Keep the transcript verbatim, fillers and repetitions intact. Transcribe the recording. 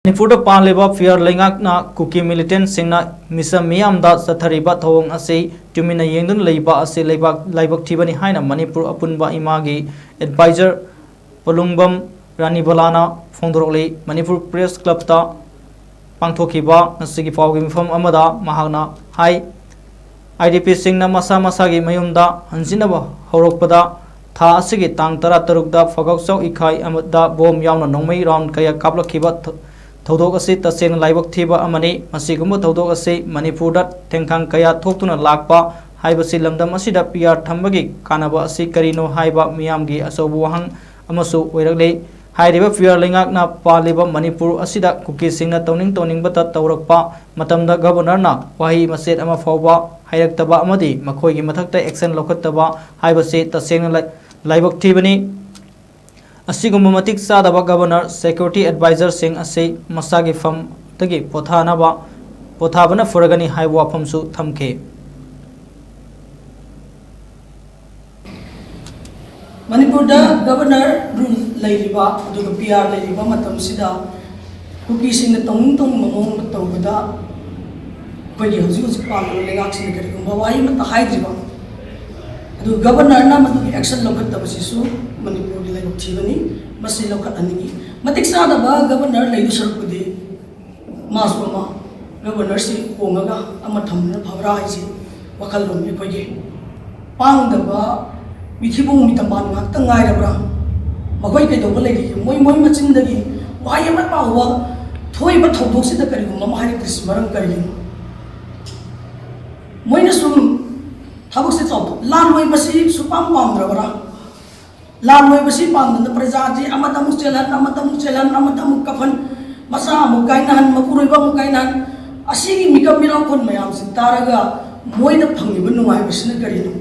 ꯃꯅꯤꯄꯨꯔꯗ ꯄꯥꯜꯂꯤꯕ ꯐꯤꯌꯥꯔ ꯂꯩꯉꯥꯛꯅ ꯀꯨꯀꯤ ꯃꯤꯂꯤꯇꯦꯟꯁꯤꯡꯅ ꯃꯤꯆꯝ ꯃꯤꯌꯥꯝꯗ ꯆꯠꯊꯔꯤꯕ ꯊꯧꯑꯣꯡ ꯑꯁꯤ ꯇꯨꯃꯤꯟꯅ ꯌꯦꯡꯗꯨꯅ ꯂꯩꯕ ꯑꯁꯤ ꯂꯩꯕꯥꯛ ꯂꯥꯏꯕꯛ ꯊꯤꯕꯅꯤ ꯍꯥꯏꯅ ꯃꯅꯤꯄꯨꯔ ꯑꯄꯨꯟꯕ ꯏꯃꯥꯒꯤ ꯑꯦꯗꯚꯥꯏꯖꯔ ꯄꯣꯂꯨꯡꯕꯝ ꯔꯥꯅꯤꯕꯂꯥꯅ ꯐꯣꯡꯗꯣꯔꯛꯂꯤ꯫ ꯃꯅꯤꯄꯨꯔ ꯄ꯭ꯔꯦꯁ ꯀ꯭ꯂꯕꯇ ꯄꯥꯡꯊꯣꯛꯈꯤꯕ ꯉꯁꯤꯒꯤ ꯄꯥꯎꯒꯤ ꯃꯤꯐꯝ ꯑꯃꯗ ꯃꯍꯥꯛꯅ ꯍꯥꯏ, ꯑꯥꯏ ꯗꯤ ꯄꯤꯁꯤꯡꯅ ꯃꯁꯥ ꯃꯁꯥꯒꯤ ꯃꯌꯨꯝꯗ ꯍꯟꯖꯤꯟꯅꯕ ꯍꯧꯔꯛꯄꯗ ꯊꯥ ꯑꯁꯤꯒꯤ ꯇꯥꯡ ꯇꯔꯥꯇꯔꯨꯛꯇ ꯐꯒꯥꯎꯆꯥꯎ ꯏꯈꯥꯏ ꯑꯃꯗ ꯕꯣꯝ ꯌꯥꯎꯅ ꯅꯣꯡꯃꯩ ꯔꯥꯎꯟ ꯀꯌꯥ ꯀꯥꯞꯂꯛꯈꯤꯕ ꯊ-, ꯊꯧꯗꯣꯛ ꯑꯁꯤ ꯇꯁꯦꯡꯅ ꯂꯥꯏꯕꯛ ꯊꯤꯕ ꯑꯃꯅꯤ꯫ ꯃꯁꯤꯒꯨꯝꯕ ꯊꯧꯗꯣꯛ ꯑꯁꯤ ꯃꯅꯤꯄꯨꯔꯗ ꯊꯦꯡꯈꯥꯡ ꯀꯌꯥ ꯊꯣꯛꯇꯨꯅ ꯂꯥꯛꯄ ꯍꯥꯏꯕꯁꯤ ꯂꯝꯗꯝ ꯑꯁꯤꯗ ꯄꯤ ꯑꯥꯔ ꯊꯝꯕꯒꯤ ꯀꯥꯟꯅꯕ ꯑꯁꯤ ꯀꯔꯤꯅꯣ ꯍꯥꯏꯕ ꯃꯤꯌꯥꯝꯒꯤ ꯑꯆꯧꯕ ꯋꯥꯍꯪ ꯑꯃꯁꯨ ꯑꯣꯏꯔꯛꯂꯤ꯫ ꯍꯥꯏꯔꯤꯕ ꯐꯤꯌꯥꯔ ꯂꯩꯉꯥꯛꯅ ꯄꯥꯜꯂꯤꯕ ꯃꯅꯤꯄꯨꯔ ꯑꯁꯤꯗ ꯀꯨꯀꯤꯁꯤꯡꯅ ꯇꯧꯅꯤꯡ ꯇꯧꯅꯤꯡꯕꯇ ꯇꯧꯔꯛꯄ ꯃꯇꯝꯗ ꯒꯕꯔꯅꯔꯅ ꯋꯥꯍꯩ ꯃꯆꯦꯠ ꯑꯃ ꯐꯥꯎꯕ ꯍꯥꯏꯔꯛꯇꯕ ꯑꯃꯗꯤ ꯃꯈꯣꯏꯒꯤ ꯃꯊꯛꯇ ꯑꯦꯛꯁꯟ ꯂꯧꯈꯠꯇꯕ ꯍꯥꯏꯕꯁꯤ ꯇꯁꯦꯡꯅ ꯂꯥꯏ-, ꯂꯥꯏꯕꯛ ꯊꯤꯕꯅꯤ꯫ ꯑꯁꯤꯒꯨꯝꯕ ꯃꯇꯤꯛ ꯆꯥꯗꯕ ꯒꯕꯔꯅꯔ, ꯁꯦꯀ꯭ꯌꯨꯔꯤꯇꯤ ꯑꯦꯗꯚꯥꯏꯖꯔꯁꯤꯡ ꯑꯁꯤ ꯃꯁꯥꯒꯤ ꯐꯝꯗꯒꯤ ꯄꯣꯊꯥꯅꯕ, ꯄꯣꯊꯥꯕꯅ ꯐꯔꯒꯅꯤ ꯍꯥꯏꯕ ꯋꯥꯐꯝꯁꯨ ꯊꯝꯈꯤ꯫ ꯃꯅꯤꯄꯨꯔꯗ ꯒꯕꯔꯅꯔ ꯔꯨꯜ ꯂꯩꯔꯤꯕ, ꯑꯗꯨꯒ ꯄꯤ ꯑꯥꯔ ꯂꯩꯔꯤꯕ ꯃꯇꯝꯁꯤꯗ ꯀꯨꯀꯤꯁꯤꯡꯅ ꯇꯧꯅꯤꯡ ꯇꯧꯅꯤꯡꯕ ꯃꯑꯣꯡꯗ ꯇꯧꯕꯗ ꯑꯩꯈꯣꯏꯒꯤ ꯍꯧꯖꯤꯛ ꯍꯧꯖꯤꯛ ꯄꯥꯜꯂꯤꯕ ꯂꯩꯉꯥꯛꯁꯤꯅ ꯀꯔꯤꯒꯨꯝꯕ ꯋꯥꯍꯩ ꯑꯃꯠꯇ ꯍꯥꯏꯗ꯭ꯔꯤꯕ, ꯑꯗꯨꯒ ꯒꯕꯔꯅꯔꯅ ꯃꯗꯨꯒꯤ ꯑꯦꯛꯁꯟ ꯂꯧꯈꯠꯇꯕꯁꯤꯁꯨ ꯃꯅꯤꯄꯨꯔꯒꯤ ꯂꯥꯏꯕꯛ ꯊꯤꯕꯅꯤ꯫ ꯃꯁꯤ ꯂꯧꯈꯠꯍꯟꯅꯤꯡꯉꯤ꯫ ꯃꯇꯤꯛ ꯆꯥꯗꯕ ꯒꯕꯔꯅꯔ ꯂꯩꯗꯨ ꯁꯔꯨꯛꯄꯨꯗꯤ ꯃꯥꯁꯨ ꯑꯃ, ꯒꯕꯔꯅꯔꯁꯤ ꯍꯣꯡꯉꯒ ꯑꯃ ꯊꯝꯕꯅ ꯐꯕ꯭ꯔꯥ ꯍꯥꯏꯁꯤ ꯋꯥꯈꯜꯂꯣꯟꯅꯤ ꯑꯩꯈꯣꯏꯒꯤ꯫ ꯄꯥꯡꯗꯕ ꯃꯤꯊꯤꯕꯣꯡ ꯃꯤꯇꯝꯕꯥꯟ ꯉꯥꯛꯇ ꯉꯥꯏꯔꯕ꯭ꯔꯥ? ꯃꯈꯣꯏ ꯀꯩꯗꯧꯕ ꯂꯩꯔꯤꯒꯦ? ꯃꯣꯏ, ꯃꯣꯏ ꯃꯆꯤꯟꯗꯒꯤ ꯋꯥꯍꯩ ꯑꯃ ꯐꯥꯎꯕ ꯊꯣꯛꯏꯕ ꯊꯧꯗꯣꯛꯁꯤꯗ ꯀꯔꯤꯒꯨꯝꯕ ꯑꯃ ꯍꯥꯏꯔꯛꯇ꯭ꯔꯤꯁꯤ ꯃꯔꯝ ꯀꯔꯤꯒꯤꯅꯣ? ꯃꯣꯏꯅ ꯁꯨꯝ ꯊꯕꯛꯁꯦ ꯆꯥꯎꯊꯣꯛ-, ꯂꯥꯟ ꯑꯣꯏꯕꯁꯤ ꯁꯨꯄꯥꯝ ꯄꯥꯝꯗ꯭ꯔꯕ꯭ꯔꯥ? ꯂꯥꯟ ꯑꯣꯏꯕꯁꯤ ꯄꯥꯝꯗꯅ ꯄ꯭ꯔꯖꯥꯁꯤ ꯑꯃꯗ ꯑꯃꯨꯛ ꯆꯦꯜꯍꯟ, ꯑꯃꯗ ꯑꯃꯨꯛ ꯆꯦꯜꯍꯟ, ꯑꯃꯗ ꯑꯃꯨꯛ ꯀꯞꯍꯟ, ꯃꯆꯥ ꯑꯃꯨꯛ ꯀꯥꯏꯅꯍꯟ, ꯃꯄꯨꯔꯣꯏꯕ ꯑꯃꯨꯛ ꯀꯥꯏꯅꯍꯟ, ꯑꯁꯤꯒꯤ ꯃꯤꯀꯞ ꯃꯤꯔꯥꯎꯈꯣꯟ ꯃꯌꯥꯝꯁꯤ ꯇꯥꯔꯒ ꯃꯣꯏꯅ ꯐꯪꯉꯤꯕ ꯅꯨꯡꯉꯥꯏꯕꯁꯤꯅ ꯀꯔꯤꯅꯣ?